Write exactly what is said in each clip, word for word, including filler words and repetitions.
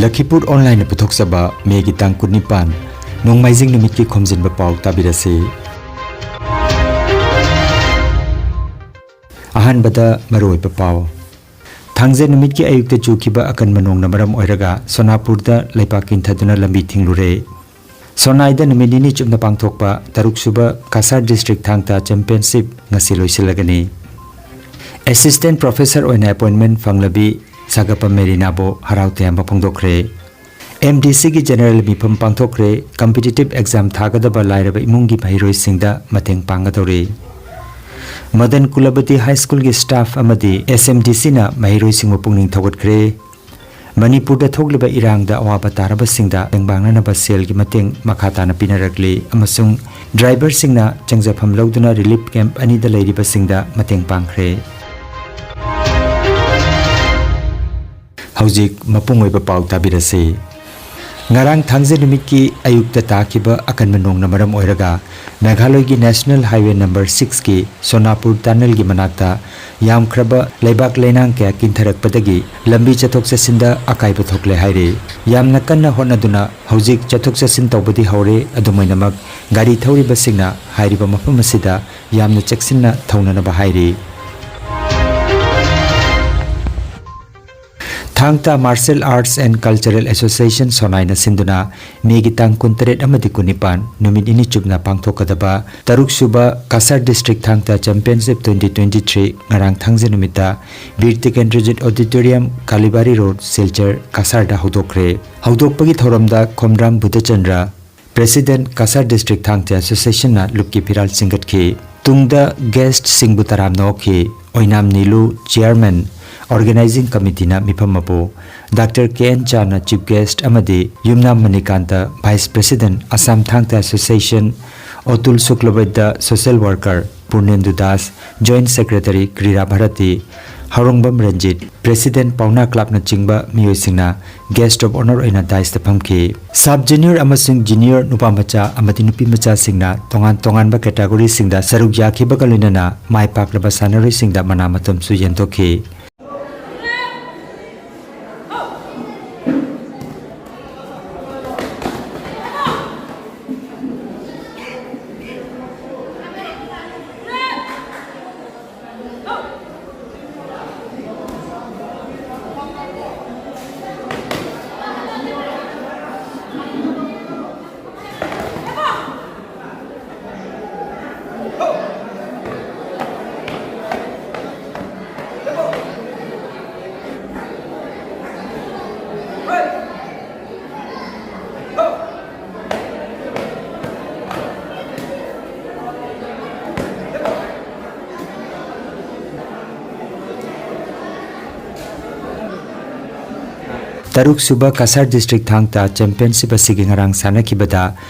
ꯂꯈꯤꯄꯨꯔ ꯑꯣꯟꯂꯥꯏꯟꯅ ꯄꯨꯊꯣꯛꯆꯕ ꯃꯦꯒꯤ ꯇꯥꯡ ꯀꯨꯟꯅꯤꯄꯥꯟ, ꯅꯣꯡꯃꯥꯏꯖꯤꯡ ꯅꯨꯃꯤꯠꯀꯤ ꯈꯣꯝꯖꯤꯟꯕ ꯄꯥꯎ ꯇꯥꯕꯤꯔꯁꯤ꯫ ꯑꯍꯥꯟꯕꯗ ꯃꯔꯨꯑꯣꯏꯕ ꯄꯥꯎ꯫ ꯊꯥꯡꯖ ꯅꯨꯃꯤꯠꯀꯤ ꯑꯌꯨꯛꯇ ꯆꯨꯈꯤꯕ ꯑꯀꯟꯕ ꯅꯣꯡꯅ ꯃꯔꯝ ꯑꯣꯏꯔꯒ ꯁꯣꯅꯥꯄꯨꯔꯗ ꯂꯩꯕꯥꯛ ꯀꯤꯟꯊꯗꯨꯅ ꯂꯝꯕꯤ ꯊꯤꯡꯂꯨꯔꯦ꯫ ꯁꯣꯅꯥꯏꯗ ꯅꯨꯃꯤꯠ ꯅꯤꯅꯤ ꯆꯨꯞꯅ ꯄꯥꯡꯊꯣꯛꯄ ꯇꯔꯨꯛꯁꯨꯕ ꯀꯁꯥꯔ ꯗꯤꯁꯇ꯭ꯔꯤꯛ ꯊꯥꯡ ꯇꯥ ꯆꯦꯝꯄꯤꯌꯟꯁꯤꯞ ꯉꯁꯤ ꯂꯣꯏꯁꯤꯜꯂꯒꯅꯤ꯫ ꯑꯦꯁꯤꯁꯇꯦꯟꯠ ꯄ꯭ꯔꯣꯐꯦꯁꯔ ꯑꯣꯏꯅ ꯑꯦꯄꯣꯏꯟꯠꯃꯦꯟꯠ ꯐꯪꯂꯕꯤ ꯁꯥꯒꯄꯝ ꯃꯦꯔꯤꯅꯥꯕꯨ ꯍꯔꯥꯎ ꯇꯌꯥꯝꯕ ꯐꯣꯡꯗꯣꯛꯈ꯭ꯔꯦ꯫ ꯑꯦꯝ ꯗꯤ ꯁꯤꯒꯤ ꯖꯦꯅꯔꯦꯜ ꯃꯤꯐꯝ ꯄꯥꯡꯊꯣꯛꯈ꯭ꯔꯦ꯫ ꯀꯝꯄꯤꯇꯤꯇꯤꯚ ꯑꯦꯛꯖꯥꯝ ꯊꯥꯒꯗꯕ ꯂꯥꯏꯔꯕ ꯏꯃꯨꯡꯒꯤ ꯃꯍꯩꯔꯣꯏꯁꯤꯡꯗ ꯃꯇꯦꯡ ꯄꯥꯡꯒꯗꯧꯔꯤ꯫ ꯃꯗꯟ ꯀꯨꯂꯕꯇꯤ ꯍꯥꯏ ꯁ꯭ꯀꯨꯜꯒꯤ ꯁ꯭ꯇꯥꯐ ꯑꯃꯗꯤ ꯑꯦꯁ ꯑꯦꯝ ꯗꯤ ꯁꯤꯅ ꯃꯍꯩꯔꯣꯏꯁꯤꯡꯕꯨ ꯄꯨꯛꯅꯤꯡ ꯊꯧꯒꯠꯈ꯭ꯔꯦ꯫ ꯃꯅꯤꯄꯨꯔꯗ ꯊꯣꯛꯂꯤꯕ ꯏꯔꯥꯡꯗ ꯑꯋꯥꯕ ꯇꯥꯔꯕꯁꯤꯡꯗ ꯇꯦꯡꯕꯥꯡꯅꯅꯕ ꯁꯦꯜꯒꯤ ꯃꯇꯦꯡ ꯃꯈꯥ ꯇꯥꯅ ꯄꯤꯅꯔꯛꯂꯤ ꯑꯃꯁꯨꯡ ꯗ꯭ꯔꯥꯏꯚꯔꯁꯤꯡꯅ ꯆꯪꯖꯐꯝ ꯂꯧꯗꯨꯅ ꯔꯤꯂꯤꯐ ꯀꯦꯝꯞ ꯑꯅꯤꯗ ꯂꯩꯔꯤꯕꯁꯤꯡꯗ ꯃꯇꯦꯡ ꯄꯥꯡꯈ꯭ꯔꯦ꯫ ꯍꯧꯖꯤꯛ ꯃꯄꯨꯡ ꯑꯣꯏꯕ ꯄꯥꯎ ꯇꯥꯕꯤꯔꯁꯤ꯫ ꯉꯔꯥꯡ ꯊꯥꯡꯖ ꯅꯨꯃꯤꯠꯀꯤ ꯑꯌꯨꯛꯇ ꯇꯥꯈꯤꯕ ꯑꯀꯟꯕ ꯅꯣꯡꯅ ꯃꯔꯝ ꯑꯣꯏꯔꯒ ꯃꯦꯘꯥꯂꯌꯒꯤ ꯅꯦꯁꯅꯦꯜ ꯍꯥꯏꯋꯦ ꯅꯝꯕꯔ ꯁꯤꯛꯁꯀꯤ ꯁꯣꯅꯥꯄꯨꯔ ꯇꯅꯦꯜꯒꯤ ꯃꯅꯥꯛꯇ ꯌꯥꯝꯈ꯭ꯔꯕ ꯂꯩꯕꯥꯛ ꯂꯩꯅꯥꯡ ꯀꯌꯥ ꯀꯤꯟꯊꯔꯛꯄꯗꯒꯤ ꯂꯝꯕꯤ ꯆꯠꯊꯣꯛ ꯆꯠꯁꯤꯟꯗ ꯑꯀꯥꯏꯕ ꯊꯣꯛꯂꯦ ꯍꯥꯏꯔꯤ꯫ ꯌꯥꯝꯅ ꯀꯟꯅ ꯍꯣꯠꯅꯗꯨꯅ ꯍꯧꯖꯤꯛ ꯆꯠꯊꯣꯛ ꯆꯠꯁꯤꯟ ꯇꯧꯕꯗꯤ ꯍꯧꯔꯦ꯫ ꯑꯗꯨꯝ ꯑꯣꯏꯅꯃꯛ, ꯒꯥꯔꯤ ꯊꯧꯔꯤꯕꯁꯤꯡꯅ ꯍꯥꯏꯔꯤꯕ ꯃꯐꯝ ꯑꯁꯤꯗ ꯌꯥꯝꯅ ꯆꯦꯛꯁꯤꯟꯅ ꯊꯧꯅꯅꯕ ꯍꯥꯏꯔꯤ꯫ ꯊꯥꯡ ꯇꯥ Martial Arts and Cultural Association ꯁꯣꯅꯥꯏꯅ ꯁꯤꯟꯗꯨꯅ ꯃꯦꯒꯤ ꯇꯥꯡ ꯀꯨꯟꯇꯔꯦꯠ ꯑꯃꯗꯤ ꯀꯨꯟꯅꯤꯄꯥꯟ, ꯅꯨꯃꯤꯠ ꯅꯤꯅꯤ ꯆꯨꯞꯅ ꯄꯥꯡꯊꯣꯛꯀꯗꯕ ꯇꯔꯨꯛꯁꯨꯕ ꯀꯁꯥꯔ ꯗꯤꯁꯇ꯭ꯔꯤꯛ ꯊꯥꯡ ꯇꯥ ꯆꯦꯝꯄꯤꯌꯟꯁꯤꯞ twenty twenty three ꯉꯔꯥꯡ ꯊꯥꯡꯖ ꯅꯨꯃꯤꯠꯇ ꯕꯤꯔ ꯇꯤꯀꯦꯟꯗ꯭ꯔꯖꯤꯠ ꯑꯣꯗꯤꯇꯣꯔꯤꯌꯝ, ꯀꯥꯂꯤꯕꯥꯔꯤ ꯔꯣꯗ, ꯁꯤꯜꯆꯔ, ꯀꯁꯥꯔꯗ ꯍꯧꯗꯣꯛꯈ꯭ꯔꯦ꯫ ꯍꯧꯗꯣꯛꯄꯒꯤ ꯊꯧꯔꯝꯗ ꯈꯣꯝꯗ꯭ꯔꯥꯝ ꯕꯨꯙꯆꯟꯗ꯭ꯔ, ꯄ꯭ꯔꯦꯁꯤꯗꯦꯟꯠ, ꯀꯁꯥꯔ ꯗꯤꯁꯇ꯭ꯔꯤꯛ ꯊꯥꯡ ꯇꯥ ꯑꯦꯁꯣꯁꯤꯌꯦꯁꯟꯅ ꯂꯨꯞꯀꯤ ꯐꯤꯔꯥꯜ ꯆꯤꯡꯒꯠꯈꯤ꯫ ꯇꯨꯡꯗ ꯒꯦꯁ꯭ꯠꯁꯤꯡꯕꯨ ꯇꯔꯥꯝꯅ ꯑꯣꯛꯈꯤ꯫ ꯑꯣꯏꯅꯥꯝ ꯅꯤꯂꯨ, ꯆꯤꯌꯥꯔꯃꯦꯟ, ꯑꯣꯔꯒꯅꯥꯏꯖꯤꯡ ꯀꯃꯤꯇꯤꯅ ꯃꯤꯐꯝ ꯑꯃꯕꯨ, ꯗꯥꯛꯇꯔ ꯀꯦ ꯑꯦꯟ ꯆꯥꯅ ꯆꯤꯐ ꯒꯦꯁ꯭ꯠ ꯑꯃꯗꯤ Yumnam Manikanta, vice president, Assam Thangta association, Atul Suklabaidya, social worker, Purnendu Das, joint secretary, Krira Bharati, ꯍꯧꯔꯣꯡꯕꯝ Ranjit, president ꯄꯥꯎꯅꯥ ꯀ꯭ꯂꯕꯅꯆꯤꯡꯕ ꯃꯤꯑꯣꯏꯁꯤꯡꯅ ꯒꯦꯁ꯭ꯠ ꯑꯣꯐ ꯑꯣꯅꯔ ꯑꯣꯏꯅ ꯗꯥꯏꯁꯇ ꯐꯝꯈꯤ꯫ ꯁꯕ ꯖꯨꯅꯤꯌꯔ ꯑꯃꯁꯨꯡ ꯖꯨꯅꯤꯌꯔ ꯅꯨꯄꯥ ꯃꯆꯥ ꯑꯃꯗꯤ ꯅꯨꯄꯤ ꯃꯆꯥꯁꯤꯡꯅ ꯇꯣꯉꯥꯟ ꯇꯣꯉꯥꯟꯕ ꯀꯦꯇꯥꯒꯣꯔꯤꯁꯤꯡꯗ ꯁꯔꯨꯛ ꯌꯥꯈꯤꯕꯒ ꯂꯣꯏꯅꯅ ꯃꯥꯏ ꯄꯥꯛꯂꯕ ꯁꯥꯟꯅꯔꯣꯏꯁꯤꯡꯗ ꯃꯅꯥ ꯃꯊꯨꯝꯁꯨ ꯌꯦꯟꯊꯣꯛꯈꯤ꯫ ꯇꯔꯨꯛꯁꯨꯕ ꯀꯁꯥꯔ ꯗꯤꯁꯇ꯭ꯔꯤꯛ ꯊꯥꯡ ꯇꯥ ꯆꯦꯝꯄꯤꯌꯟꯁꯤꯞ ꯑꯁꯤꯒꯤ ꯉꯔꯥꯡ ꯁꯥꯟꯅꯈꯤꯕꯗ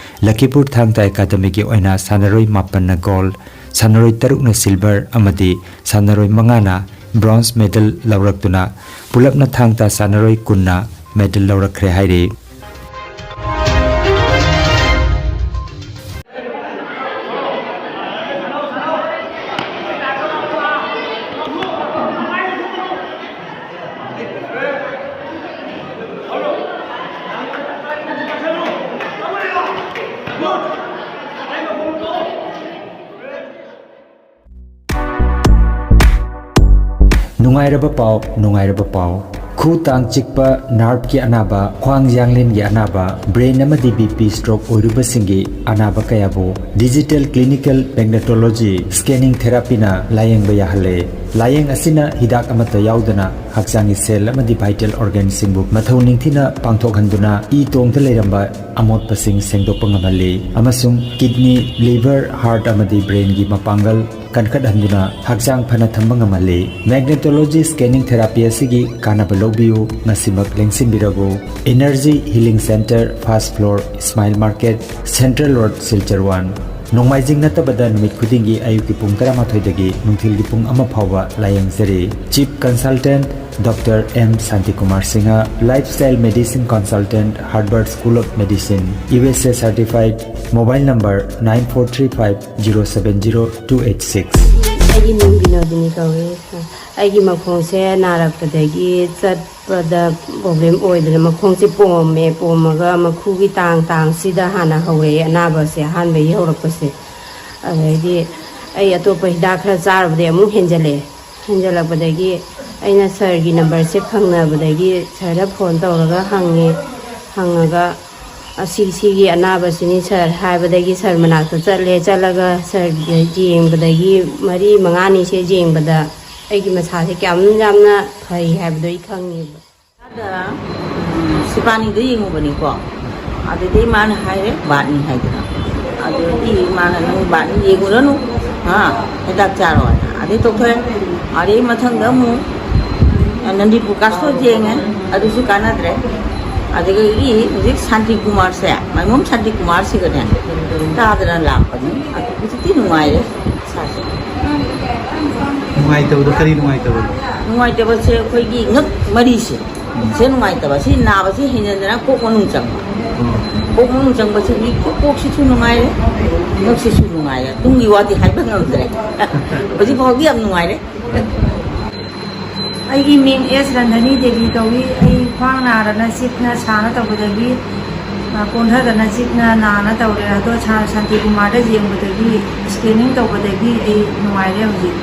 ꯂꯈꯤꯄꯨꯔ ꯊꯥꯡ ꯇꯥ ꯑꯦꯀꯥꯗꯃꯤꯒꯤ ꯑꯣꯏꯅ ꯁꯥꯟꯅꯔꯣꯏ ꯃꯥꯄꯟꯅ ꯒꯣꯜ, ꯁꯥꯟꯅꯔꯣꯏ ꯇꯔꯨꯛꯅ ꯁꯤꯜꯚꯔ ꯑꯃꯗꯤ ꯁꯥꯟꯅꯔꯣꯏ ꯃꯉꯥꯅ ꯕ꯭ꯔꯣꯟꯖ ꯃꯦꯗꯜ ꯂꯧꯔꯛꯇꯨꯅ ꯄꯨꯂꯞꯅ ꯊꯥꯡ ꯇꯥ ꯁꯥꯟꯅꯔꯣꯏ ꯀꯨꯟꯅ ꯃꯦꯗꯜ ꯂꯧꯔꯛꯈ꯭ꯔꯦ ꯍꯥꯏꯔꯤ꯫ ꯅꯨꯡꯉꯥꯏꯔꯕ ꯄꯥꯎ, ꯅꯨꯡꯉꯥꯏꯔꯕ ꯄꯥꯎ꯫ ꯈꯨ ꯇꯥꯡ ꯆꯤꯛꯄ, ꯅꯥꯔꯚꯀꯤ ꯑꯅꯥꯕ, ꯈ꯭ꯋꯥꯡ ꯌꯥꯡꯂꯦꯟꯒꯤ ꯑꯅꯥꯕ, ꯕ꯭ꯔꯦꯟ ꯑꯃꯗꯤ ꯕꯤ ꯄꯤ ꯁ꯭ꯇ꯭ꯔꯣꯛ ꯑꯣꯏꯔꯨꯕꯁꯤꯡꯒꯤ ꯑꯅꯥꯕ ꯀꯌꯥꯕꯨ ꯗꯤꯖꯤꯇꯦꯜ ꯀ꯭ꯂꯤꯅꯤꯀꯦꯜ ꯃꯦꯒꯅꯦꯇꯣꯂꯣꯖꯤ ꯁ꯭ꯀꯦꯅꯤꯡ ꯊꯦꯔꯥꯄꯤꯅ ꯂꯥꯌꯦꯡꯕ ꯌꯥꯍꯜꯂꯦ꯫ ꯂꯥꯌꯦꯡ ꯑꯁꯤꯅ ꯍꯤꯗꯥꯛ ꯑꯃꯠꯇ ꯌꯥꯎꯗꯅ ꯍꯛꯆꯥꯡꯒꯤ ꯁꯦꯜ ꯑꯃꯗꯤ ꯚꯥꯏꯇꯦꯜ ꯑꯣꯔꯒꯥꯟꯁꯤꯡꯕꯨ ꯃꯊꯧ ꯅꯤꯡꯊꯤꯅ ꯄꯥꯡꯊꯣꯛꯍꯟꯗꯨꯅ ꯏ ꯇꯣꯡꯗ ꯂꯩꯔꯝꯕ ꯑꯃꯣꯠꯄꯁꯤꯡ ꯁꯦꯡꯗꯣꯛꯄ ꯉꯝꯍꯜꯂꯤ ꯑꯃꯁꯨꯡ ꯀꯤꯗꯅꯤ, ꯂꯤꯚꯔ, ꯍꯥꯔꯠ ꯑꯃꯗꯤ ꯕ꯭ꯔꯦꯟꯒꯤ ꯃꯄꯥꯡꯒꯜ ꯀꯟꯈꯠꯍꯟꯗꯨꯅ ꯍꯛꯆꯥꯡ ꯐꯅ ꯊꯝꯕ ꯉꯝꯍꯜꯂꯤ꯫ ꯃꯦꯒꯅꯦꯇꯣꯂꯣꯖꯤ ꯁ꯭ꯀꯦꯅꯤꯡ ꯊꯦꯔꯥꯄꯤ ꯑꯁꯤꯒꯤ ꯀꯥꯟꯅꯕ ꯂꯧꯕꯤꯌꯨ, ꯉꯁꯤꯃꯛ ꯂꯦꯡꯁꯤꯟꯕꯤꯔꯕꯨ꯫ Energy healing centre, first floor, Ismail market, central road, Silchar one. ꯅꯣꯡꯃꯥꯏꯖꯤꯡ ꯅꯠꯇꯕꯗ ꯅꯨꯃꯤꯠ ꯈꯨꯗꯤꯡꯒꯤ ꯑꯌꯨꯛꯀꯤ ꯄꯨꯡ ꯇꯔꯥꯃꯥꯊꯣꯏꯗꯒꯤ ꯅꯨꯡꯊꯤꯜꯒꯤ ꯄꯨꯡ ꯑꯃ ꯐꯥꯎꯕ ꯂꯥꯌꯦꯡꯖꯔꯤ꯫ Chief consultant doctor M Shantikumar Singh, lifestyle medicine consultant, Harvard school of medicine, U S A certified, mobile number nine four three five zero seven zero two eight six. ꯑꯩꯒꯤ ꯃꯤꯡ ꯕꯤꯅꯣꯗꯤꯅꯤ ꯀꯧꯏ꯫ ꯑꯩꯒꯤ ꯃꯈꯣꯡꯁꯦ ꯅꯥꯔꯛꯄꯗꯒꯤ ꯆꯠꯄꯗ ꯄ꯭ꯔꯣꯕ꯭ꯂꯦꯝ ꯑꯣꯏꯗꯅ ꯃꯈꯣꯡꯁꯦ ꯄꯣꯝꯃꯦ꯫ ꯄꯣꯝꯃꯒ ꯃꯈꯨꯒꯤ ꯇꯥꯡ ꯇꯥꯡꯁꯤꯗ ꯍꯥꯟꯅ ꯍꯧꯔꯛꯑꯦ ꯑꯅꯥꯕꯁꯦ, ꯑꯍꯥꯟꯕꯒꯤ ꯍꯧꯔꯛꯄꯁꯦ꯫ ꯑꯗꯩꯗꯤ ꯑꯩ ꯑꯇꯣꯞꯄ ꯍꯤꯗꯥꯛ ꯈꯔ ꯆꯥꯔꯨꯕꯗꯒꯤ ꯑꯃꯨꯛ ꯍꯦꯟꯖꯜꯂꯛꯑꯦ꯫ ꯍꯦꯟꯖꯜꯂꯛꯄꯗꯒꯤ ꯑꯩꯅ ꯁꯥꯔꯒꯤ ꯅꯝꯕꯔꯁꯦ ꯐꯪꯅꯕꯗꯒꯤ ꯁꯥꯔꯗ ꯐꯣꯟ ꯇꯧꯔꯒ ꯍꯪꯉꯦ꯫ ꯍꯪꯉꯒ ꯑꯁꯤ ꯁꯤꯒꯤ ꯑꯅꯥꯕꯁꯤꯅꯤ ꯁꯥꯔ ꯍꯥꯏꯕꯗꯒꯤ ꯁꯥꯔ ꯃꯅꯥꯛꯇ ꯆꯠꯂꯦ꯫ ꯆꯠꯂꯒ ꯁꯥꯔꯒꯤ ꯌꯦꯡꯕꯗꯒꯤ ꯃꯔꯤ ꯃꯉꯥꯅꯤꯁꯦ ꯌꯦꯡꯕꯗ ꯑꯩꯒꯤ ꯃꯁꯥꯁꯦ ꯀꯌꯥꯝ ꯌꯥꯝꯅ ꯐꯩ ꯍꯥꯏꯕꯗꯣ ꯑꯩ ꯈꯪꯉꯦꯕ꯫ ꯑꯗ, ꯎꯝ, ꯁꯤꯄꯥꯅꯤꯗ ꯌꯦꯡꯉꯨꯕꯅꯤꯀꯣ꯫ ꯑꯗꯨꯗꯩ ꯃꯥꯅ ꯍꯥꯏꯔꯦ, ꯕꯥꯠꯅꯤ ꯍꯥꯏꯗꯅ꯫ ꯑꯗꯨꯗꯤ ꯃꯥꯅ, "ꯅꯪ ꯕꯥꯠꯅꯤ ꯌꯦꯡꯉꯨꯔꯅꯨ, ꯍꯥ, ꯍꯤꯗꯥꯛ ꯆꯥꯔꯣ" ꯍꯥꯏꯅ꯫ ꯑꯗꯩ ꯇꯣꯛꯊꯣꯛꯑꯦ꯫ ꯑꯗꯩ ꯃꯊꯪꯗ ꯑꯃꯨꯛ ꯅꯟꯗꯤ ꯄ꯭ꯔꯀꯥꯁꯇꯣ ꯌꯦꯡꯉꯦ, ꯑꯗꯨꯁꯨ ꯀꯥꯟꯅꯗ꯭ꯔꯦ꯫ ꯑꯗꯒꯤ ꯍꯧꯖꯤꯛ ꯁꯥꯟꯇꯤ ꯀꯨꯃꯥꯔꯁꯦ, ꯃꯥꯏꯃꯣꯝ ꯁꯥꯟꯇꯤ ꯀꯨꯃꯥꯔꯁꯤꯒꯅꯦ ꯇꯥꯗꯅ ꯂꯥꯛꯄꯅꯤ꯫ ꯑꯗꯨ ꯍꯧꯖꯤꯛꯇꯤ ꯅꯨꯡꯉꯥꯏꯔꯦ ꯏꯁꯥꯁꯦ꯫ ꯅꯨꯡꯉꯥꯏꯇꯕꯗꯣ ꯀꯔꯤ ꯅꯨꯡꯉꯥꯏꯇꯕ? ꯅꯨꯡꯉꯥꯏꯇꯕꯁꯦ ꯑꯩꯈꯣꯏꯒꯤ ꯉꯛ ꯃꯔꯤꯁꯦ, ꯁꯦ ꯅꯨꯡꯉꯥꯏꯇꯕ꯫ ꯁꯤ ꯅꯥꯕꯁꯤ ꯍꯦꯟꯖꯟꯗꯅ ꯀꯣꯛ ꯃꯅꯨꯡ ꯆꯪꯕ, ꯀꯣꯛ ꯃꯅꯨꯡ ꯆꯪꯕꯁꯤꯗꯤ ꯀꯣꯛꯁꯤꯁꯨ ꯅꯨꯡꯉꯥꯏꯔꯦ, ꯉꯛꯁꯤꯁꯨ ꯅꯨꯡꯉꯥꯏꯔꯦ꯫ ꯇꯨꯡꯒꯤ ꯋꯥꯗꯤ ꯍꯥꯏꯕ ꯉꯝꯗ꯭ꯔꯦ꯫ ꯍꯧꯖꯤꯛ ꯐꯥꯎꯗꯤ ꯌꯥꯝ ꯅꯨꯡꯉꯥꯏꯔꯦ꯫ ꯑꯩꯒꯤ ꯃꯤꯡ ꯑꯦꯁ ꯔꯟꯙꯅꯤ ꯗꯦꯕꯤ ꯀꯧꯏ꯫ ꯑꯩ ꯈ꯭ꯋꯥꯡ ꯅꯥꯗꯅ ꯆꯤꯛꯅ ꯁꯥꯅ ꯇꯧꯕꯗꯒꯤ, ꯑ, ꯀꯣꯟꯊꯗꯅ ꯆꯤꯛꯅ ꯅꯥꯅ ꯇꯧꯔꯦ꯫ ꯑꯗꯣ ꯁꯥ-, ꯁꯥꯟꯇꯤ ꯀꯨꯃꯥꯔꯗ ꯌꯦꯡꯕꯗꯒꯤ, ꯁ꯭ꯀꯦꯅꯤꯡ ꯇꯧꯕꯗꯒꯤ ꯑꯩ ꯅꯨꯡꯉꯥꯏꯔꯦ ꯍꯧꯖꯤꯛ꯫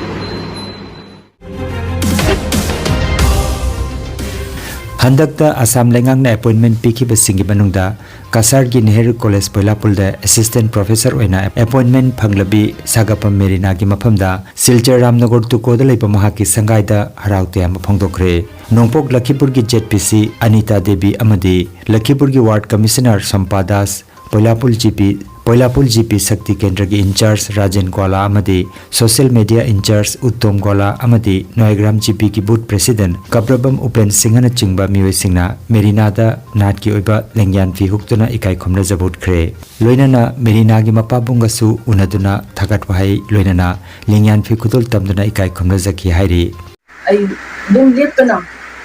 ꯍꯟꯗꯛꯇ ꯑꯁꯥꯝ ꯂꯩꯉꯥꯛꯅ ꯑꯦꯄꯣꯏꯟꯃꯦꯟ ꯄꯤꯈꯤꯕꯁꯤꯡꯒꯤ ꯃꯅꯨꯡꯗ ꯀꯁꯥꯔꯒꯤ ꯅꯦꯍꯔꯨ ꯀꯣꯂꯦꯖ ꯕꯣꯏꯂꯥꯄꯨꯜꯗ ꯑꯦꯁꯤꯁꯇꯦꯟ ꯄ꯭ꯔꯣꯐꯦꯁꯔ ꯑꯣꯏꯅ ꯑꯦꯄꯣꯏꯟꯃꯦꯟ ꯐꯪꯂꯕꯤ ꯁꯥꯒꯥꯄꯝ ꯃꯦꯔꯤꯅꯥꯒꯤ ꯃꯐꯝꯗ ꯁꯤꯜꯆꯔ ꯔꯥꯝꯅꯒꯔ ꯇꯨꯀꯣꯗ ꯂꯩꯕ ꯃꯍꯥꯛꯀꯤ ꯁꯪꯒꯥꯏꯗ ꯍꯔꯥꯎ ꯇꯌꯥꯝꯕ ꯐꯣꯡꯗꯣꯛꯈ꯭ꯔꯦ꯫ ꯅꯣꯡꯄꯣꯛ ꯂꯈꯤꯄꯨꯔꯒꯤ ꯖꯦꯠ ꯄꯤ ꯁꯤ ꯑꯅꯤꯇꯥ ꯗꯦꯕꯤ ꯑꯃꯗꯤ ꯂꯈꯤꯄꯨꯔꯒꯤ ward commissioner Sampa Das, Poilapul G P, Poilapul G P Shakti ꯀꯦꯟꯗ꯭ꯔꯒꯤ ꯏꯟꯆꯥꯔꯖ ꯔꯥꯖꯦꯟ ꯒ꯭ꯋꯥꯂꯥ ꯑꯃꯗꯤ social media in charge Uttom Gwala ꯑꯃꯗꯤ ꯅꯣꯌꯥꯒ꯭ꯔꯥꯝ ꯖꯤ ꯄꯤꯒꯤ ꯕꯨꯊ ꯄ꯭ꯔꯦꯁꯤꯗꯦꯟꯠ ꯀꯕ꯭ꯔꯕꯝ ꯎꯄꯦꯟ ꯁꯤꯡꯍꯅꯆꯤꯡꯕ ꯃꯤꯑꯣꯏꯁꯤꯡꯅ ꯃꯦꯔꯤꯅꯥꯗ ꯅꯥꯠꯀꯤ ꯑꯣꯏꯕ ꯂꯦꯡꯌꯥꯟ ꯐꯤ ꯍꯨꯛꯇꯨꯅ ꯏꯀꯥꯏ ꯈꯨꯝꯅꯖꯕ ꯎꯠꯈ꯭ꯔꯦ꯫ ꯂꯣꯏꯅꯅ ꯃꯦꯔꯤꯅꯥꯒꯤ ꯃꯄꯥꯕꯨꯡꯒꯁꯨ ꯎꯅꯗꯨꯅ ꯊꯥꯒꯠ ꯋꯥꯍꯩ ꯂꯣꯏꯅꯅ ꯂꯦꯡꯌꯥꯟ ꯐꯤ ꯈꯨꯗꯣꯜ ꯇꯝꯗꯨꯅ ꯏꯀꯥꯏ ꯈꯨꯝꯅꯖꯈꯤ ꯍꯥꯏꯔꯤ꯫ ꯑꯩ ꯑꯗꯨꯝ ꯂꯦꯞꯇꯅ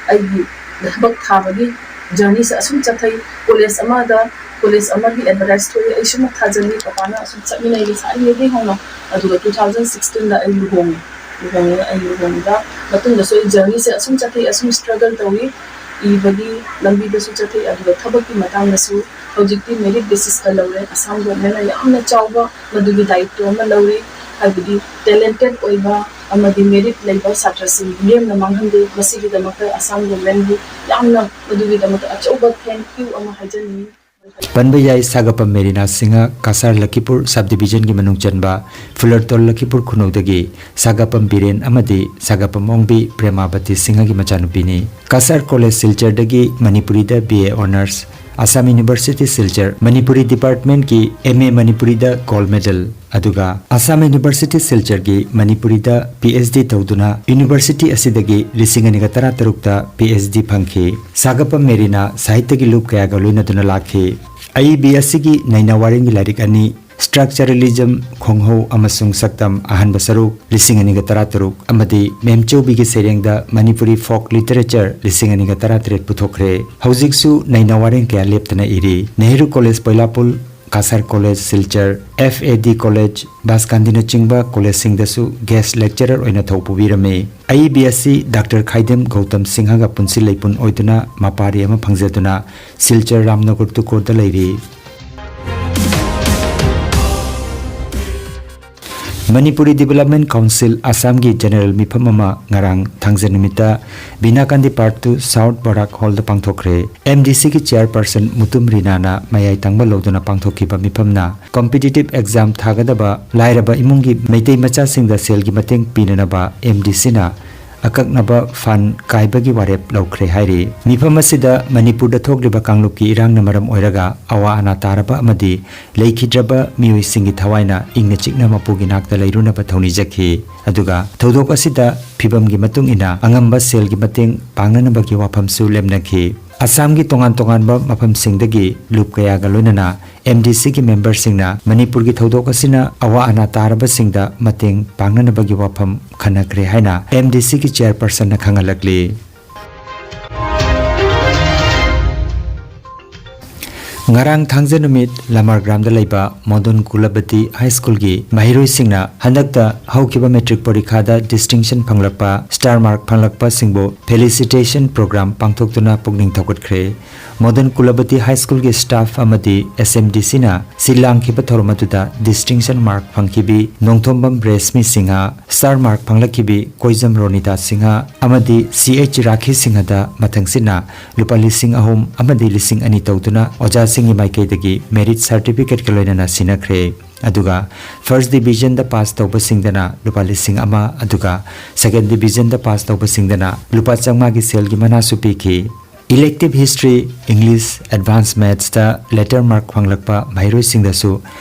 ꯑꯩꯒꯤ ꯊꯕꯛ ꯊꯥꯕꯒꯤ ꯖꯔꯅꯤꯁꯦ ꯑꯁꯨꯝ ꯆꯠꯊꯩ꯫ ꯀꯣꯂꯦꯖ ꯑꯃꯗ, ꯀꯣꯂꯦꯖ ꯑꯃꯒꯤ ꯑꯦꯗꯚꯔꯇꯥꯏꯁ ꯊꯣꯛꯏ, ꯑꯩ ꯁꯨꯝ ꯊꯥꯖꯤꯜꯂꯤ꯫ ꯄꯄꯥꯅ ꯑꯁꯨꯝ ꯆꯠꯃꯤꯟꯅꯩ ꯉꯁꯥꯏꯉꯩꯗꯒꯤ ꯍꯧꯅ꯫ ꯑꯗꯨꯒ ꯇꯨ ꯊꯥꯎꯖꯟ ꯁꯤꯛꯁꯇꯤꯟꯗ ꯑꯩ ꯂꯨꯍꯣꯡꯉꯦ꯫ ꯂꯨꯍꯣꯡꯉꯦ꯫ ꯑꯩ ꯂꯨꯍꯣꯡꯕ ꯃꯇꯨꯡꯗꯁꯨ ꯑꯩ ꯖꯔꯅꯤꯁꯦ ꯑꯁꯨꯝ ꯆꯠꯊꯩ, ꯑꯁꯨꯝ ꯁ꯭ꯇ꯭ꯔꯒꯜ ꯇꯧꯏ꯫ ꯏꯕꯒꯤ ꯂꯝꯕꯤꯗꯁꯨ ꯆꯠꯊꯩ꯫ ꯑꯗꯨꯒ ꯊꯕꯛꯀꯤ ꯃꯇꯥꯡꯗꯁꯨ ꯍꯧꯖꯤꯛꯇꯤ ꯃꯦꯔꯤꯠ ꯕꯦꯁꯤꯁꯇ ꯂꯧꯔꯦ꯫ ꯑꯁꯥꯝ ꯒꯣꯔꯃꯦꯟꯅ ꯌꯥꯝꯅ ꯆꯥꯎꯕ ꯃꯗꯨꯒꯤ ꯗꯥꯌꯤꯠꯇꯣ ꯑꯃ ꯂꯧꯔꯤ꯫ ꯍꯥꯏꯕꯗꯤ ꯇꯦꯂꯦꯟꯇꯦꯠ ꯑꯣꯏꯕ ꯑꯃꯗꯤ ꯃꯦꯔꯤꯠ ꯂꯩꯕ ꯁꯥꯇ꯭ꯔꯁꯤꯡ ꯂꯦꯝꯅ ꯃꯥꯡꯍꯟꯗꯦ꯫ ꯃꯁꯤꯒꯤꯗꯃꯛꯇ ꯑꯁꯥꯝ ꯒꯣꯔꯃꯦꯟꯕꯨ ꯌꯥꯝꯅ ꯃꯗꯨꯒꯤꯗꯃꯛꯇ ꯑꯆꯧꯕ ꯊꯦꯡꯛ ꯌꯨ ꯑꯃ ꯍꯥꯏꯖꯅꯤꯡꯏ꯫ ꯄꯟꯕ ꯌꯥꯏ, ꯁꯥꯒꯥꯄꯝ ꯃꯦꯔꯤꯅꯥ ꯁꯤꯡꯍ ꯀꯁꯥꯔ ꯂꯈꯤꯄꯨꯔ ꯁꯕ ꯗꯤꯕꯤꯖꯟꯒꯤ ꯃꯅꯨꯡ ꯆꯟꯕ ꯐꯨꯂꯔꯇꯣꯜ ꯂꯈꯤꯄꯨꯔ ꯈꯨꯅꯧꯗꯒꯤ ꯁꯥꯒꯥꯄꯝ ꯕꯤꯔꯦꯟ ꯑꯃꯗꯤ ꯁꯥꯒꯥꯄꯝ ꯑꯣꯡꯕꯤ ꯄ꯭ꯔꯦꯃꯥꯕꯇꯤ ꯁꯤꯡꯍꯒꯤ ꯃꯆꯥꯅꯨꯄꯤꯅꯤ꯫ ꯀꯁꯥꯔ ꯀꯣꯂꯦꯖ ꯁꯤꯜꯆꯔꯗꯒꯤ ꯃꯅꯤꯄꯨꯔꯤꯗ B A honours, Assam university Silchar Manipuri ꯗꯤꯄꯥꯔꯠꯃꯦꯟꯠꯀꯤ ꯑꯦꯝ ꯑꯦ ꯃꯅꯤꯄꯨꯔꯤꯗ ꯒꯣꯜꯗ ꯃꯦꯗꯜ, ꯑꯗꯨꯒ ꯑꯁꯥꯝ ꯌꯨꯅꯤꯚꯔꯁꯤꯇꯤ ꯁꯤꯜꯆꯔꯒꯤ ꯃꯅꯤꯄꯨꯔꯤꯗ ꯄꯤ ꯑꯩꯆ ꯗꯤ ꯇꯧꯗꯨꯅ ꯌꯨꯅꯤꯚꯔꯁꯤꯇꯤ ꯑꯁꯤꯗꯒꯤ ꯂꯤꯁꯤꯡ ꯑꯅꯤꯒ ꯇꯔꯥꯇꯔꯨꯛꯇ ꯄꯤ ꯑꯩꯆ ꯗꯤ ꯐꯪꯈꯤ꯫ ꯁꯥꯒꯞꯄ ꯃꯦꯔꯤꯅ ꯁꯥꯍꯤꯇ꯭ꯌꯒꯤ ꯂꯨꯞ ꯀꯌꯥꯒ ꯂꯣꯏꯅꯗꯨꯅ ꯂꯥꯛꯈꯤ꯫ ꯑꯏꯕꯤ ꯑꯁꯤꯒꯤ ꯅꯩꯅ ꯋꯥꯔꯦꯡꯒꯤ ꯂꯥꯏꯔꯤꯛ ꯑꯅꯤ, ꯁ꯭ꯇ꯭ꯔꯛꯆꯔꯦꯂꯤꯖꯝ, ꯈꯣꯡꯍꯧ ꯑꯃꯁꯨꯡ ꯁꯛꯇꯝ, ꯑꯍꯥꯟꯕ ꯁꯔꯨꯛ, ꯂꯤꯁꯤꯡ ꯑꯅꯤꯒ ꯇꯔꯥꯇꯔꯨꯛ, ꯑꯃꯗꯤ ꯃꯦꯝꯆꯧꯕꯤꯒꯤ ꯁꯩꯔꯦꯡꯗ ꯃꯅꯤꯄꯨꯔꯤ ꯐꯣꯛ ꯂꯤꯇꯔꯦꯆꯔ, ꯂꯤꯁꯤꯡ ꯑꯅꯤꯒ ꯇꯔꯥꯇꯔꯦꯠ ꯄꯨꯊꯣꯛꯈ꯭ꯔꯦ꯫ ꯍꯧꯖꯤꯛꯁꯨ ꯅꯩꯅ ꯋꯥꯔꯦꯡ ꯀꯌꯥ ꯂꯦꯞꯇꯅ ꯏꯔꯤ꯫ Nehru college Poilapul, Cachar college Silchar, F A D college ꯕꯥꯁꯀꯥꯟꯗꯤꯅꯆꯤꯡꯕ ꯀꯣꯂꯦꯖꯁꯤꯡꯗꯁꯨ ꯒꯦꯁ꯭ꯠ ꯂꯦꯛꯆꯔꯔ ꯑꯣꯏꯅ ꯊꯧ ꯄꯨꯕꯤꯔꯝꯃꯤ꯫ ꯑꯏꯕꯤ ꯑꯁꯤ ꯗꯥꯛꯇꯔ ꯈꯥꯏꯗꯦꯝ ꯒꯧꯇꯝ ꯁꯤꯡꯍꯒ ꯄꯨꯟꯁꯤ ꯂꯩꯄꯨꯟ ꯑꯣꯏꯗꯨꯅ ꯃꯄꯥꯔꯤ ꯑꯃ ꯐꯪꯖꯗꯨꯅ ꯁꯤꯜꯆꯔ ꯔꯥꯝꯅꯒꯔ ꯇꯨꯀꯣꯔꯗ ꯂꯩꯔꯤ꯫ ꯃꯅꯤꯄꯨꯔꯤ ꯗꯤꯕꯦꯂꯞꯃꯦꯟꯠ ꯀꯥꯎꯟꯁꯤꯜ ꯑꯁꯥꯝꯒꯤ ꯖꯦꯅꯔꯦꯜ ꯃꯤꯐꯝ ꯑꯃ ꯉꯔꯥꯡ ꯊꯥꯡꯖ ꯅꯨꯃꯤꯠꯇ ꯕꯤꯅꯥꯀꯥꯟꯗꯤ ꯄꯥꯔꯛ ꯇꯨ ꯁꯥꯎꯠ ꯕꯔꯥꯛ ꯍꯣꯜꯗ ꯄꯥꯡꯊꯣꯛꯈ꯭ꯔꯦ꯫ ꯑꯦꯝ ꯗꯤ ꯁꯤꯒꯤ ꯆꯦꯌꯔꯄꯔꯁꯟ ꯃꯨꯇꯨꯝ ꯔꯤꯅꯥꯅ ꯃꯌꯥꯏ ꯇꯪꯕ ꯂꯧꯗꯨꯅ ꯄꯥꯡꯊꯣꯛꯈꯤꯕ ꯃꯤꯐꯝꯅ ꯀꯝꯄꯤꯇꯤꯇꯤꯚ ꯑꯦꯛꯖꯥꯝ ꯊꯥꯒꯗꯕ ꯂꯥꯏꯔꯕ ꯏꯃꯨꯡꯒꯤ ꯃꯩꯇꯩ ꯃꯆꯥꯁꯤꯡꯗ ꯁꯦꯜꯒꯤ ꯃꯇꯦꯡ ꯄꯤꯅꯅꯕ ꯑꯦꯝ ꯗꯤ ꯁꯤꯅ ꯑꯀꯛꯅꯕ ꯐꯟ ꯀꯥꯏꯕꯒꯤ ꯋꯥꯔꯦꯞ ꯂꯧꯈ꯭ꯔꯦ ꯍꯥꯏꯔꯤ꯫ ꯃꯤꯐꯝ ꯑꯁꯤꯗ ꯃꯅꯤꯄꯨꯔꯗ ꯊꯣꯛꯂꯤꯕ ꯀꯥꯡꯂꯨꯞꯀꯤ ꯏꯔꯥꯡꯅ ꯃꯔꯝ ꯑꯣꯏꯔꯒ ꯑꯋꯥ ꯑꯅꯥ ꯇꯥꯔꯕ ꯑꯃꯗꯤ ꯂꯩꯈꯤꯗ꯭ꯔꯕ ꯃꯤꯑꯣꯏꯁꯤꯡꯒꯤ ꯊꯋꯥꯏꯅ ꯏꯪꯅ ꯆꯤꯛꯅ ꯃꯄꯨꯒꯤ ꯅꯥꯛꯇ ꯂꯩꯔꯨꯅꯕ ꯊꯧꯅꯤꯖꯈꯤ꯫ ꯑꯗꯨꯒ ꯊꯧꯗꯣꯛ ꯑꯁꯤꯗ ꯐꯤꯕꯝꯒꯤ ꯃꯇꯨꯡ ꯏꯟꯅ ꯑꯉꯝꯕ ꯁꯦꯜꯒꯤ ꯃꯇꯦꯡ ꯄꯥꯡꯅꯅꯕꯒꯤ ꯋꯥꯐꯝꯁꯨ ꯂꯦꯞꯅꯈꯤ꯫ ꯑꯁꯥꯝꯒꯤ ꯇꯣꯉꯥꯟ ꯇꯣꯉꯥꯟꯕ ꯃꯐꯝꯁꯤꯡꯗꯒꯤ ꯂꯨꯞ ꯀꯌꯥꯒ ꯂꯣꯏꯅꯅ ꯑꯦꯝ ꯗꯤ ꯁꯤꯒꯤ ꯃꯦꯝꯕꯔꯁꯤꯡꯅ ꯃꯅꯤꯄꯨꯔꯒꯤ ꯊꯧꯗꯣꯛ ꯑꯁꯤꯅ ꯑꯋꯥ ꯑꯅꯥ ꯇꯥꯔꯕꯁꯤꯡꯗ ꯃꯇꯦꯡ ꯄꯥꯡꯅꯅꯕꯒꯤ ꯋꯥꯐꯝ ꯈꯟꯅꯈ꯭ꯔꯦ ꯍꯥꯏꯅ ꯑꯦꯝ ꯗꯤ ꯁꯤꯒꯤ ꯆꯦꯌꯔꯄꯔꯁꯟꯅ ꯈꯪꯍꯜꯂꯛꯂꯤ꯫ ꯉꯔꯥꯡ ꯊꯥꯡꯖ ꯅꯨꯃꯤꯠ ꯂꯃꯥꯔꯒ꯭ꯔꯥꯝꯗ ꯂꯩꯕ ꯃꯣꯗꯟ ꯀꯨꯂꯕꯇꯤ ꯍꯥꯏ ꯁ꯭ꯀꯨꯜꯒꯤ ꯃꯍꯩꯔꯣꯏꯁꯤꯡꯅ ꯍꯟꯗꯛꯇ ꯍꯧꯈꯤꯕ ꯃꯦꯇ꯭ꯔꯤꯛ ꯄꯔꯤꯈꯥꯗ ꯗꯤꯁꯇꯤꯡꯁꯟ ꯐꯪꯂꯛꯄ, ꯁ꯭ꯇꯥꯔ ꯃꯥꯔꯛ ꯐꯪꯂꯛꯄꯁꯤꯡꯕꯨ ꯐꯦꯂꯤꯁꯤꯇꯦꯁꯟ ꯄ꯭ꯔꯣꯒ꯭ꯔꯥꯝ ꯄꯥꯡꯊꯣꯛꯇꯨꯅ ꯄꯨꯛꯅꯤꯡ ꯊꯧꯒꯠꯈ꯭ꯔꯦ꯫ ꯃꯣꯗꯟ ꯀꯨꯂꯕꯇꯤ ꯍꯥꯏ ꯁ꯭ꯀꯨꯜꯒꯤ ꯁ꯭ꯇꯥꯐ ꯑꯃꯗꯤ ꯑꯦꯁ ꯑꯦꯝ ꯗꯤ ꯁꯤꯅ ꯁꯤꯜ ꯂꯥꯡꯈꯤꯕ ꯊꯧꯔꯝ ꯑꯗꯨꯗ ꯗꯤꯁꯇꯤꯡꯁꯟ ꯃꯥꯔꯛ ꯐꯪꯈꯤꯕꯤ ꯅꯣꯡꯊꯣꯝꯕꯝ ꯔꯦꯁꯃꯤ ꯁꯤꯡꯍ, ꯁ꯭ꯇꯥꯔ ꯃꯥꯔꯛ ꯐꯪꯂꯛꯈꯤꯕꯤ ꯀꯣꯏꯖꯝ ꯔꯣꯅꯤꯇꯥ ꯁꯤꯡꯍ ꯑꯃꯗꯤ ꯁꯤ ꯑꯩꯆ ꯔꯥꯈꯤ ꯁꯤꯡꯍꯗ ꯃꯊꯪꯁꯤꯠꯅ ꯂꯨꯄꯥ ꯂꯤꯁꯤꯡ ꯑꯍꯨꯝ ꯑꯃꯗꯤ ꯂꯤꯁꯤꯡ ꯑꯅꯤ ꯇꯧꯗꯨꯅ ꯑꯣꯖꯥꯁꯤꯡꯒꯤ ꯃꯥꯏꯀꯩꯗꯒꯤ ꯃꯦꯔꯤꯠ ꯁꯥꯔꯇꯤꯐꯤꯀꯦꯠꯀ ꯂꯣꯏꯅꯅ ꯁꯤꯟꯅꯈ꯭ꯔꯦ꯫ ꯑꯗꯨꯒ ꯐꯥꯔꯁ ꯗꯤꯕꯤꯖꯟꯗ ꯄꯥꯁ ꯇꯧꯕꯁꯤꯡꯗꯅ ꯂꯨꯄꯥ ꯂꯤꯁꯤꯡ ꯑꯃ, ꯑꯗꯨꯒ ꯁꯦꯀꯦꯟ ꯗꯤꯕꯤꯖꯟꯗ ꯄꯥꯁ ꯇꯧꯕꯁꯤꯡꯗꯅ ꯂꯨꯄꯥ ꯆꯥꯝꯃꯉꯥꯒꯤ ꯁꯦꯜꯒꯤ ꯃꯅꯥꯁꯨ ꯄꯤꯈꯤ꯫ Elective History, English, Advanced Mathsꯇ letter mark ꯐꯪꯂꯛꯄ ꯃꯍꯩꯔꯣꯏꯁꯤꯡꯗꯁꯨ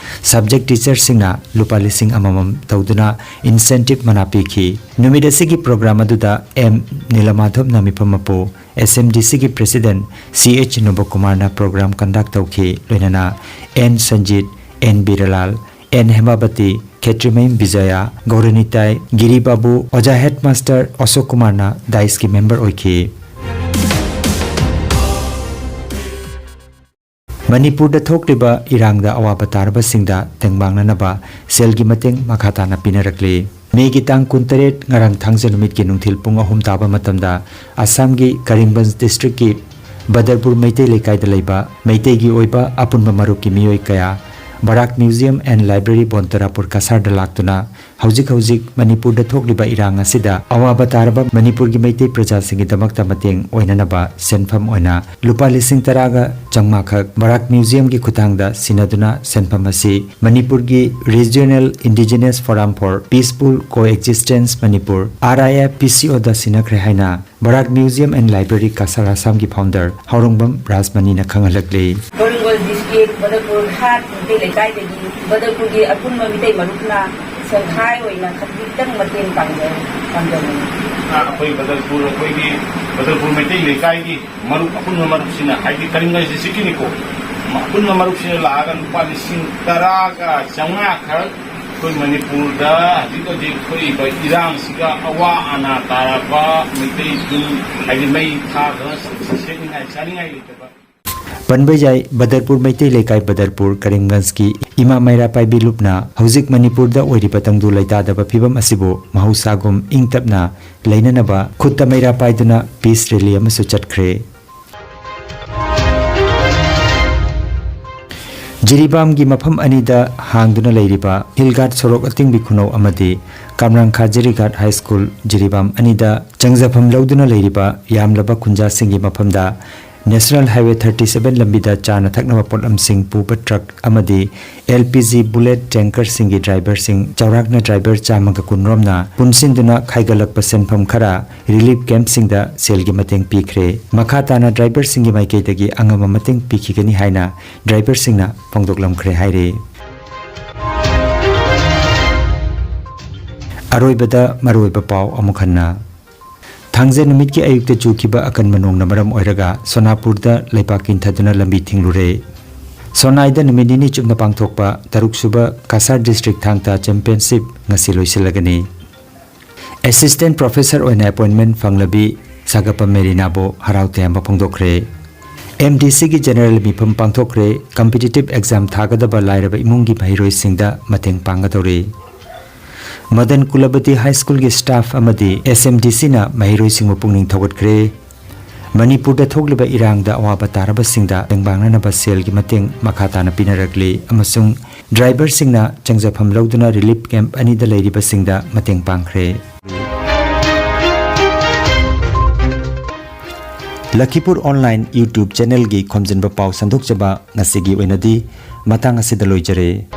subject teacherꯁꯤꯡꯅ ꯂꯨꯄꯥ ꯂꯤꯁꯤꯡ ꯑꯃꯃꯝ ꯇꯧꯗꯨꯅ incentive ꯃꯅꯥ ꯄꯤꯈꯤ꯫ ꯅꯨꯃꯤꯠ ꯑꯁꯤꯒꯤ program ꯑꯗꯨꯗ M ꯅꯤꯂꯃꯥꯙꯕꯅ ꯃꯤꯐꯝ ꯃꯄꯨ, S M D Cꯒꯤ president C H ꯅꯨꯕꯀꯨꯃꯥꯔꯅ program conduct ꯇꯧꯈꯤ꯫ ꯂꯣꯏꯅꯅ N ꯁꯟꯖꯤꯠ, N ꯕꯤꯔꯂꯥꯜ, N ꯍꯦꯃꯥꯕꯇꯤ, ꯈꯦꯇ꯭ꯔꯤꯃꯌꯨꯝ ꯕꯤꯖꯌ, ꯒꯧꯔꯅꯤꯇꯥꯏ, ꯒꯤꯔꯤ ꯕꯥꯕꯨ, ꯑꯣꯖꯥ headmaster ꯑꯁꯣꯛ ꯀꯨꯃꯥꯔꯅ dais ꯀꯤ member ꯑꯣꯏꯈꯤ꯫ ꯃꯅꯤꯄꯨꯔꯗ ꯊꯣꯛꯂꯤꯕ ꯏꯔꯥꯡꯗ ꯑꯋꯥꯕ ꯇꯥꯔꯕꯁꯤꯡꯗ ꯇꯦꯡꯕꯥꯡꯅꯅꯕ ꯁꯦꯜꯒꯤ ꯃꯇꯦꯡ ꯃꯈꯥ ꯇꯥꯅ ꯄꯤꯅꯔꯛꯂꯤ꯫ ꯃꯦꯒꯤ ꯇꯥꯡ ꯀꯨꯟꯇꯔꯦꯠ, ꯉꯔꯥꯡ ꯊꯥꯡꯖ ꯅꯨꯃꯤꯠꯀꯤ ꯅꯨꯡꯊꯤꯜ ꯄꯨꯡ ꯑꯍꯨꯝ ꯇꯥꯕ ꯃꯇꯝꯗ ꯑꯁꯥꯝꯒꯤ ꯀꯔꯤꯝꯒꯟꯖ districtꯀꯤ ꯕꯗꯔꯄꯨꯔ ꯃꯩꯇꯩ ꯂꯩꯀꯥꯏꯗ ꯂꯩꯕ ꯃꯩꯇꯩꯒꯤ ꯑꯣꯏꯕ ꯑꯄꯨꯟꯕ ꯃꯔꯨꯞꯀꯤ ꯃꯤꯑꯣꯏ ꯀꯌꯥ ꯕꯔꯥꯛ Museum and Library ꯕꯣꯟꯇꯔꯥꯄꯨꯔ ꯀꯁꯥꯔꯗ ꯂꯥꯛꯇꯨꯅ ꯍꯧꯖꯤꯛ ꯍꯧꯖꯤꯛ ꯃꯅꯤꯄꯨꯔꯗ ꯊꯣꯛꯂꯤꯕ ꯏꯔꯥꯡ ꯑꯁꯤꯗ ꯑꯋꯥꯕ ꯇꯥꯔꯕ ꯃꯅꯤꯄꯨꯔꯒꯤ ꯃꯩꯇꯩ ꯄ꯭ꯔꯖꯥꯁꯤꯡꯒꯤꯗꯃꯛꯇ ꯃꯇꯦꯡ ꯑꯣꯏꯅꯅꯕ ꯁꯦꯟꯐꯝ ꯑꯣꯏꯅ ꯂꯨꯄꯥ ꯂꯤꯁꯤꯡ ꯇꯔꯥꯒ ꯆꯥꯝꯃꯉꯥ ꯈꯛ ꯕꯔꯥꯛ Museumꯒꯤ ꯈꯨꯠꯊꯥꯡꯗ ꯁꯤꯟꯅꯗꯨꯅ ꯁꯦꯟꯐꯝ ꯑꯁꯤ ꯃꯅꯤꯄꯨꯔꯒꯤ Regional Indigenous Forum for Peaceful Coexistence Manipur, R I F P C Oꯗ ꯁꯤꯟꯅꯈ꯭ꯔꯦ ꯍꯥꯏꯅ ꯕꯔꯥꯛ Museum and Library ꯀꯁꯥꯔ ꯑꯁꯥꯝꯒꯤ founder ꯍꯥꯎꯔꯣꯡꯕꯝ ꯔꯥꯖꯃꯅꯤꯅ ꯈꯪꯍꯜꯂꯛꯂꯤ꯫ ꯀꯔꯤꯝꯒꯟꯖ district ꯕꯗꯔꯄꯨꯔ ꯍꯥꯠ ꯃꯩꯇꯩ ꯂꯩꯀꯥꯏꯗꯒꯤ ꯕꯗꯔꯄꯨꯔꯒꯤ ꯑꯄꯨꯟꯕ ꯃꯤꯇꯩ ꯃꯔꯨꯞꯅ ꯁꯦꯟꯈꯥꯏ ꯑꯣꯏꯅ ꯈꯖꯤꯛꯇꯪ ꯃꯇꯦꯡ ꯄꯥꯡꯖ-, ꯄꯥꯡꯖꯅꯤꯡꯏ꯫ ꯑꯩꯈꯣꯏ ꯕꯗꯔꯄꯨꯔ, ꯑꯩꯈꯣꯏꯒꯤ ꯕꯗꯔꯄꯨꯔ ꯃꯩꯇꯩ ꯂꯩꯀꯥꯏꯒꯤ ꯃꯔꯨꯞ, ꯑꯄꯨꯟꯕ ꯃꯔꯨꯞꯁꯤꯅ, ꯍꯥꯏꯗꯤ ꯀꯔꯤꯝꯒꯟꯖ districtꯀꯤꯅꯤꯀꯣ, ꯑꯄꯨꯟꯕ ꯃꯔꯨꯞꯁꯤꯅ ꯂꯥꯛꯑꯒ ꯂꯨꯄꯥ ꯂꯤꯁꯤꯡ ꯇꯔꯥꯒ ꯆꯥꯝꯃꯉꯥ ꯈꯛ ꯑꯩꯈꯣꯏ ꯃꯅꯤꯄꯨꯔꯗ ꯍꯧꯖꯤꯛ ꯍꯧꯖꯤꯛ ꯊꯣꯛꯏꯕ ꯏꯔꯥꯡꯁꯤꯒ ꯑꯋꯥ ꯑꯅꯥ ꯇꯥꯔꯕ ꯃꯩꯇꯩꯁꯤꯡ, ꯍꯥꯏꯗꯤ ꯃꯩ ꯊꯥꯗꯅ ꯁꯦꯠꯅꯤꯡꯉꯥꯏ ꯆꯥꯅꯤꯡꯉꯥꯏ ꯂꯩꯇꯕ꯫ ꯄꯟꯕ ꯌꯥꯏ, ꯕꯗꯔꯄꯨꯔ ꯃꯩꯇꯩ ꯂꯩꯀꯥꯏ ꯕꯗꯔꯄꯨꯔ ꯀꯔꯤꯝꯒꯟꯖꯀꯤ ꯏꯃꯥ ꯃꯩꯔꯥ ꯄꯥꯏꯕꯤ ꯂꯨꯞꯅ ꯍꯧꯖꯤꯛ ꯃꯅꯤꯄꯨꯔꯗ ꯑꯣꯏꯔꯤꯕ ꯇꯪꯗꯨ ꯂꯩꯇꯥꯗꯕ ꯐꯤꯕꯝ ꯑꯁꯤꯕꯨ ꯃꯍꯧꯁꯥꯒꯨꯝ ꯏꯪ ꯇꯞꯅ ꯂꯩꯅꯅꯕ ꯈꯨꯠꯇ ꯃꯩꯔꯥ ꯄꯥꯏꯗꯨꯅ peace rally ꯑꯃꯁꯨ ꯆꯠꯈ꯭ꯔꯦ꯫ ꯖꯤꯔꯤꯕꯥꯝꯒꯤ ꯃꯐꯝ ꯑꯅꯤꯗ ꯍꯥꯡꯗꯨꯅ ꯂꯩꯔꯤꯕ ꯍꯤꯜꯒꯥꯠ ꯁꯣꯔꯣꯛ ꯑꯇꯤꯡꯕꯤ ꯈꯨꯅꯧ ꯑꯃꯗꯤ ꯀꯥꯝꯔꯥꯡꯈꯥ ꯖꯤꯔꯤꯒꯥꯠ ꯍꯥꯏ ꯁ꯭ꯀꯨꯜ ꯖꯤꯔꯤꯕꯥꯝ ꯑꯅꯤꯗ ꯆꯪꯖꯐꯝ ꯂꯧꯗꯨꯅ ꯂꯩꯔꯤꯕ ꯌꯥꯝꯂꯕ ꯈꯨꯟꯖꯥꯁꯤꯡꯒꯤ ꯃꯐꯝꯗ National Highway thirty seven ꯂꯝꯕꯤꯗ ꯆꯥꯅ ꯊꯛꯅꯕ ꯄꯣꯠꯂꯝꯁꯤꯡ ꯄꯨꯕ ꯇ꯭ꯔꯛ ꯑꯃꯗꯤ L P G bullet tankerꯁꯤꯡꯒꯤ ꯗ꯭ꯔꯥꯏꯚꯔꯁꯤꯡ ꯆꯥꯎꯔꯥꯛꯅ ꯗ꯭ꯔꯥꯏꯚꯔ ꯆꯥꯝꯃꯒ ꯀꯨꯟ ꯔꯣꯝꯅ ꯄꯨꯟꯁꯤꯟꯗꯨꯅ ꯈꯥꯏꯒꯠꯂꯛꯄ ꯁꯦꯟꯐꯝ ꯈꯔ ꯔꯤꯂꯤꯐ ꯀꯦꯝꯞꯁꯤꯡꯗ ꯁꯦꯜꯒꯤ ꯃꯇꯦꯡ ꯄꯤꯈ꯭ꯔꯦ꯫ ꯃꯈꯥ ꯇꯥꯅ ꯗ꯭ꯔꯥꯏꯚꯔꯁꯤꯡꯒꯤ ꯃꯥꯏꯀꯩꯗꯒꯤ ꯑꯉꯝꯕ ꯃꯇꯦꯡ ꯄꯤꯈꯤꯒꯅꯤ ꯍꯥꯏꯅ ꯗ꯭ꯔꯥꯏꯚꯔꯁꯤꯡꯅ ꯐꯣꯡꯗꯣꯛꯂꯝꯈ꯭ꯔꯦ ꯍꯥꯏꯔꯤ꯫ ꯑꯔꯣꯏꯕꯗ ꯃꯔꯨꯑꯣꯏꯕ ꯄꯥꯎ ꯑꯃꯨꯛ ꯍꯟꯅ꯫ ꯊꯥꯡꯖ ꯅꯨꯃꯤꯠꯀꯤ ꯑꯌꯨꯛꯇ ꯆꯨꯈꯤꯕ ꯑꯀꯟꯕ ꯅꯣꯡꯅ ꯃꯔꯝ ꯑꯣꯏꯔꯒ ꯁꯣꯅꯥꯄꯨꯔꯗ ꯂꯩꯕꯥꯛ ꯀꯤꯟꯊꯗꯨꯅ ꯂꯝꯕꯤ ꯊꯤꯡꯂꯨꯔꯦ꯫ ꯁꯣꯅꯥꯏꯗ ꯅꯨꯃꯤꯠ ꯅꯤꯅꯤ ꯆꯨꯞꯅ ꯄꯥꯡꯊꯣꯛꯄ ꯇꯔꯨꯛ ꯁꯨꯕ ꯀꯁꯥꯔ ꯗꯤꯁꯇ꯭ꯔꯤꯛ ꯊꯥꯡ ꯇꯥ ꯆꯦꯝꯄꯤꯌꯟꯁꯤꯞ ꯉꯁꯤ ꯂꯣꯏꯁꯤꯜꯂꯒꯅꯤ꯫ ꯑꯦꯁꯤꯁꯇꯦꯟꯠ ꯄ꯭ꯔꯣꯐꯦꯁꯔ ꯑꯣꯏꯅ ꯑꯦꯄꯣꯏꯟꯃꯦꯟꯠ ꯐꯪꯂꯕꯤ ꯁꯥꯒꯞꯄ ꯃꯦꯔꯤꯅꯥꯕꯨ ꯍꯔꯥꯎ ꯇꯌꯥꯝꯕ ꯐꯣꯡꯗꯣꯛꯈ꯭ꯔꯦ꯫ ꯑꯦꯝ ꯗꯤ ꯁꯤꯒꯤ ꯖꯦꯅꯔꯦꯜ ꯃꯤꯐꯝ ꯄꯥꯡꯊꯣꯛꯈ꯭ꯔꯦ꯫ ꯀꯝꯄꯤꯇꯤꯇꯤꯚ ꯑꯦꯛꯖꯥꯝ ꯊꯥꯒꯗꯕ ꯂꯥꯏꯔꯕ ꯏꯃꯨꯡꯒꯤ ꯃꯍꯩꯔꯣꯏꯁꯤꯡꯗ ꯃꯇꯦꯡ ꯄꯥꯡꯒꯗꯧꯔꯤ꯫ ꯃꯗꯟ ꯀꯨꯂꯕꯇꯤ ꯍꯥꯏ ꯁ꯭ꯀꯨꯜꯒꯤ ꯁ꯭ꯇꯥꯐ ꯑꯃꯗꯤ ꯑꯦꯁ ꯑꯦꯝ ꯗꯤ ꯁꯤꯅ ꯃꯍꯩꯔꯣꯏꯁꯤꯡꯕꯨ ꯄꯨꯛꯅꯤꯡ ꯊꯧꯒꯠꯈ꯭ꯔꯦ꯫ ꯃꯅꯤꯄꯨꯔꯗ ꯊꯣꯛꯂꯤꯕ ꯏꯔꯥꯡꯗ ꯑꯋꯥꯕ ꯇꯥꯔꯕꯁꯤꯡꯗ ꯇꯦꯡꯕꯥꯡꯅꯅꯕ ꯁꯦꯜꯒꯤ ꯃꯇꯦꯡ ꯃꯈꯥ ꯇꯥꯅ ꯄꯤꯅꯔꯛꯂꯤ ꯑꯃꯁꯨꯡ ꯗ꯭ꯔꯥꯏꯚꯔꯁꯤꯡꯅ ꯆꯪꯖꯐꯝ ꯂꯧꯗꯨꯅ ꯔꯤꯂꯤꯐ ꯀꯦꯝꯞ ꯑꯅꯤꯗ ꯂꯩꯔꯤꯕꯁꯤꯡꯗ ꯃꯇꯦꯡ ꯄꯥꯡꯈ꯭ꯔꯦ꯫ ꯂꯈꯤꯄꯨꯔ ꯑꯣꯟꯂꯥꯏꯟ YouTube ꯆꯦꯅꯦꯜꯒꯤ ꯈꯣꯝꯖꯤꯟꯕ ꯄꯥꯎ ꯁꯟꯗꯣꯛꯆꯕ ꯉꯁꯤꯒꯤ ꯑꯣꯏꯅꯗꯤ ꯃꯇꯥꯡ ꯑꯁꯤꯗ ꯂꯣꯏꯖꯔꯦ꯫